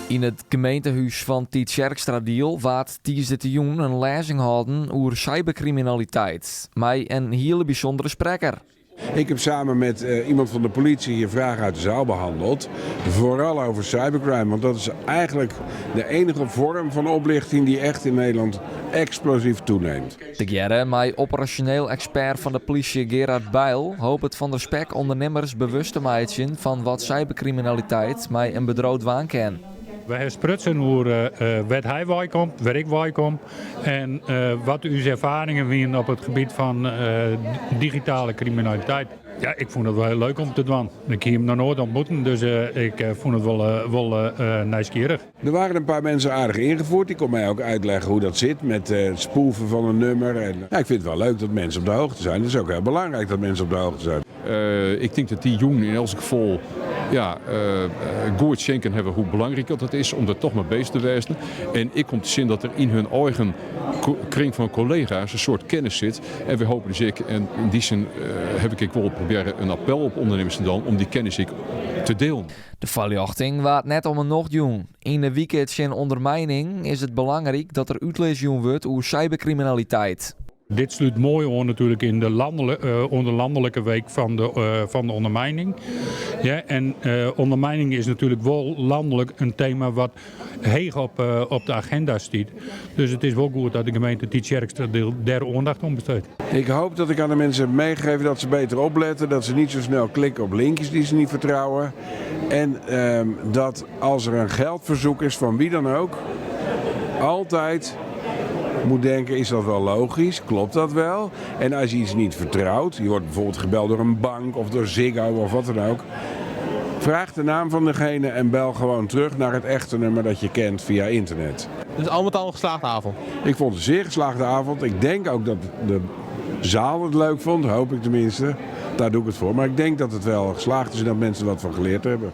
Yn it gemeentehûs fan Tytsjerksteradiel waard tiisdeitejûn in lêzing hâlden oer cyberkriminaliteit, mei in hiele bysûndere sprekker. Ik heb samen met iemand van de politie hier vragen uit de zaal behandeld. Vooral over cybercrime, want dat is eigenlijk de enige vorm van oplichting die echt in Nederland explosief toeneemt. Tegearre mei operasjoneel ekspert fan de plysje Gerard Bijl hopet Van der Spek ûndernimmers bewust te meitsjen fan wat cyberkriminaliteit mei in bedriuw dwaan kin. Wy hawwe sprutsen oer wêr't hy weikomt, wêr ik weikom en wat ús erfaringen wienen op it gebiet fan digitale kriminaliteit. Ja, ik fûn it wol hiel leuk om te dwaan. Ik hie him noch noait ontmoeten, dus ik fûn it wol nijsgjirrich. Er waren een paar mensen aardig ingevoerd. Die kon mij ook uitleggen hoe dat zit met het spoofen van een nummer. En, ja, ik vind het wel leuk dat mensen op de hoogte zijn. Het is ook heel belangrijk dat mensen op de hoogte zijn. Ik tink dat dy jûn yn elts gefal ja, goed sjen kinnen hawwe hoe belangryk dat it is om der toch mei beuzich te wêzen. En ek om te sjen dat der yn hun eigen kring fan kollega's in soad kennis sit. En wy hoopje dus ek, en yn dy sin haw ik ek wol probearre in appel op ûndernimmers te dwaan om dy kennis ek te dielen. De foarljochting waard net om 'e nocht jûn. Yn de wike tsjin ûndermijning is it belangryk dat der útlis jûn wurdt oer cyberkriminaliteit. Dit slút moai oan natuerlik yn de oan de lanlike week fan de, fan de ondermijning. Ja, en ondermijning is natuerlik wol lanlik in tema wat heech op, op de aginda stiet. Dus it is wol goed dat de gemeente Tytsjerksteradiel dêr oandacht oan besteedt. Ik hoop dat ik aan de mensen heb meegegeven dat ze beter opletten, dat ze niet zo snel klikken op linkjes die ze niet vertrouwen. En dat als er een geldverzoek is van wie dan ook, altijd moet denken, is dat wel logisch? Klopt dat wel? En als je iets niet vertrouwt, je wordt bijvoorbeeld gebeld door een bank of door Ziggo of wat dan ook. Vraag de naam van degene en bel gewoon terug naar het echte nummer dat je kent via internet. Dus al met al een geslaagde avond? Ik vond het een zeer geslaagde avond. Ik denk ook dat de zaal het leuk vond, hoop ik tenminste. Daar doe ik het voor. Maar ik denk dat het wel geslaagd is en dat mensen er wat van geleerd hebben.